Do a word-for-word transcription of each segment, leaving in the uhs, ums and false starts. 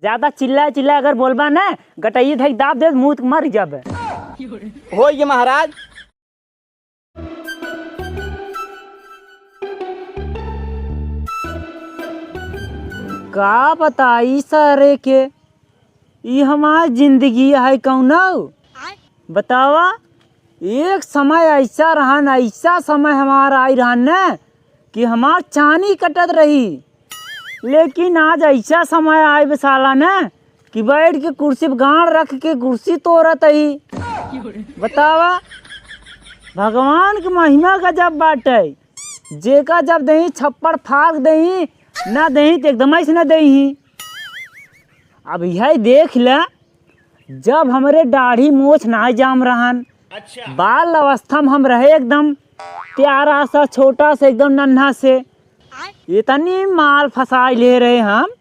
ज्यादा चिल्ला चिल्ला अगर बोलबा ना, गटइये धइके दाब देब, मुँह मर जाबे। होइगे महाराज। का बताई सारे के, ई हमार जिंदगी है कौनो? बतावा, एक समय ऐसा रहन, ऐसा समय हमार आई रहन न कि हमार चानी कटत रही, लेकिन आज ऐसा समय आए बे साला न कि बैठ के कुर्सी पे गांड रख के कुर्सी तोड़त ही। बतावा, भगवान के महिमा गजब बाटे, जेका जब देही छप्पड़ फाड़ देही, ना देही तो एकदम ऐसे ना देही। अब यही देख ले, जब हमरे दाढ़ी मोछ ना जाम रहन, अच्छा। बाल अवस्था में हम रहे एकदम प्यारा सा, छोटा सा, एकदम नन्हा से, इतनी माल फंसाए ले रहे हम,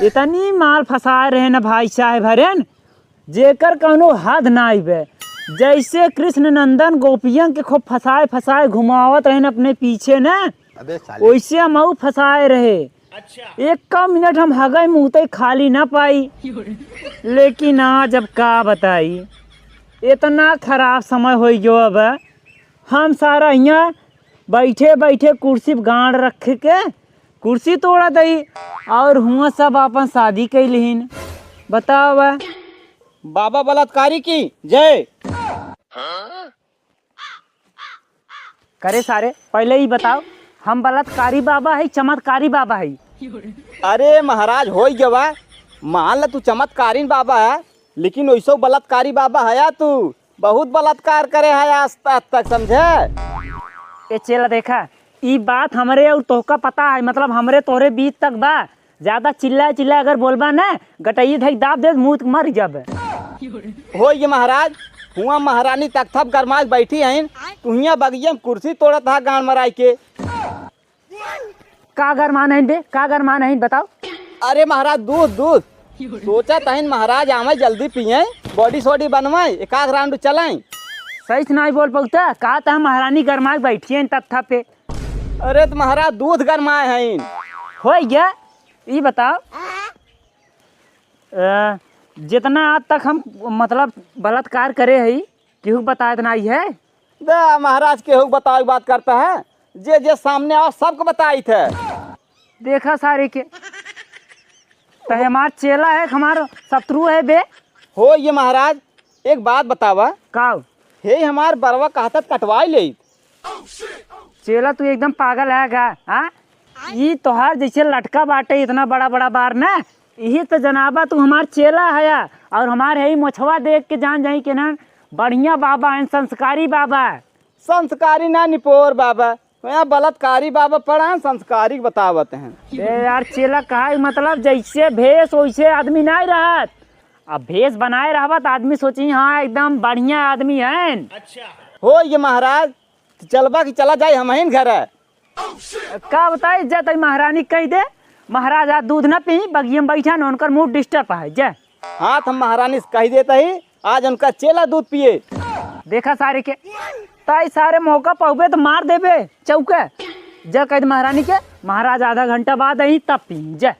इतनी माल फंसाए रहे न भाई साहब हरेन, जेकर कौनो हद ना आइबे। जैसे कृष्ण नंदन गोपियन के खूब फंसाए फंसाए घुमावत रहे न अपने पीछे न, अबे साले। वैसे हम ऊ फंसाए रहे। अच्छा। एक मिनट हम हगई मुतई खाली ना पाई। लेकिन आज अब का बताई, इतना खराब समय होइ गयो। अब हम सारा हियाँ बैठे बैठे कुर्सी पे गांड रख के कुर्सी तोड़ा दई, और हुआ सब अपन शादी कैलिहिन। बताओ बा। बाबा बलात्कारी की जय। करे सारे, पहले ही बताओ, हम बलात्कारी बाबा है, चमत्कारी बाबा है? अरे महाराज, होइ गवा, मान ल तू चमत्कारीन बाबा है, लेकिन वैसो बलात्कारी बाबा हया तू। बहुत बलात्कार करे है आज, आज तक, समझे? ए चेला, देखा, ई बात हमरे और तोहका पता है, मतलब हमरे तोहरे बीच तक बा। ज्यादा चिल्लाए चिल्लाए अगर बोलबा ना, गटइये धइके दाब देब, मुँह मर जाबे। होइगे महाराज, हुआ महारानी तख्ता पे गरमाए बैठी हइन, तू हियाँ बगिया में कुर्सी तोड़त हा गांड मराई के। का गरमान हइन बे, का गरमान हइन, बताओ। अरे महाराज, दूध, दूध। सोचत हइन महाराज आवे, जल्दी पिए, body सोडी बनवाए, एक आध round चलाए। सही से नाहीं बोल पउता, का त हम महारानी गरमाए बैठी हइन तख्ता पे। अरे त महाराज, दूध गरमाए हइन। होइगे, ई बताओ, अ, जितना आज तक हम, मतलब, बलात्कार करे हई, केहू बताए त नाहीं है? दा महाराज, केहू बतावे बात करता है, जे जे सामने आओ सबको बताइत है। देखा सारे के, त हमार चेला है, हमार शत्रु है बे। होइगे महाराज, एक बात बतावा। काव? हे हमार बरवा कहत कटवाई लेइत। चेला, तू एकदम पागल है का? हाँ, ई तोहार जैसे लटका बाटे इतना बड़ा बड़ा बार ना, इही त जनाबा तू हमार चेला हया, और हमार है मोछवा देख के जान जाई कि ना बढ़िया बाबा हैं, संस्कारी बाबा। संस्कारी ना निपोर बाबा, यहाँ बलात्कारी बाबा पड़ा है, संस्कारी बतावत हैं। ए यार चेला, कहा मतलब जैसे भेष वैसे आदमी नाहीं रहत। अब भेष बनाए रहबा त आदमी सोची हाँ एकदम बढ़िया आदमी हैं। अच्छा। होइगे महाराज, त चलबा कि चला जाए हमहिन घर? का बताई, जा तई महारानी कहि दे, महाराज आज दूध न पी, बगिया में बैठा न, उनकर mood disturb है, जा। हाँ, त हम महारानी से कहि देत ही, आज उनका चेला दूध पिए। देखा सारे के, तई सारे मौका पउबे त मार देबे चौके। जा कहि दे महारानी के, महाराज आधा घंटा बाद आई तब पी, जा।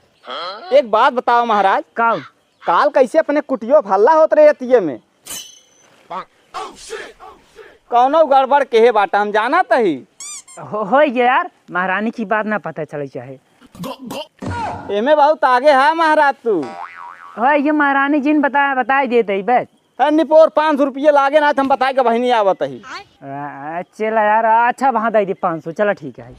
एक बात बताओ महाराज। का? काल कैसे अपने कुटियो भल्ला होत रहे अतिये में? कौनो गड़बड़ केहे बाटा, हम जानत ही। हो, होइगे यार, महारानी की बात ना पता चले चाहे। एमे बहुत आगे है महाराज तू। होइगे महारानी जिन बता, बताई देत ही बस। है निपोर, पाँच सौ रुपये लागे ना, त हम बताए के बहिनी आवत ही। आ, चला यार, अच्छा, वहाँ दे दे पाँच सौ, चला ठीक है।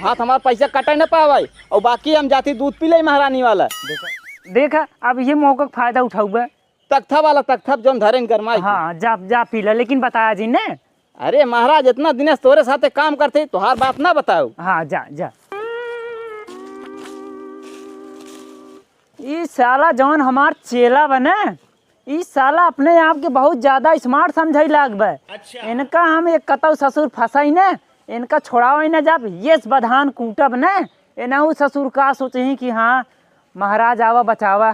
हाँ, त हमार पैसा कटे न पावे, और बाकी हम जाती दूध पी ले महारानी वाला। देखा, देखा, अब ये मौका का फायदा उठाउबे। तख्ता वाला, तख्ता जौन धरे न गरमाई के। हाँ, जा, जा पी ले, लेकिन बताया जिन ने। अरे महाराज, इतना दिन से तोरे साथे काम करते, तोहार बात ना बताओ। हाँ, जा, जा। ई साला जौन हमार चेला बने, ई साला अपने आप के बहुत ज्यादा smart समझे लाग बे। अच्छा। इनका हम एक कतौ ससुर फंसाई ने, इनका छोड़ावे न जाब, ये बधान कूटब ने, एनहू ससुर का सोचही कि हाँ, महाराज आवा बचावा।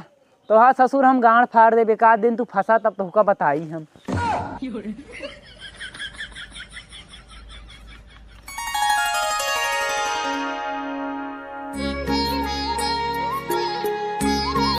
तोहार ससुर हम गांड फाड़ देब, एक आध दिन तू फंसा तब तोहका बताई हम।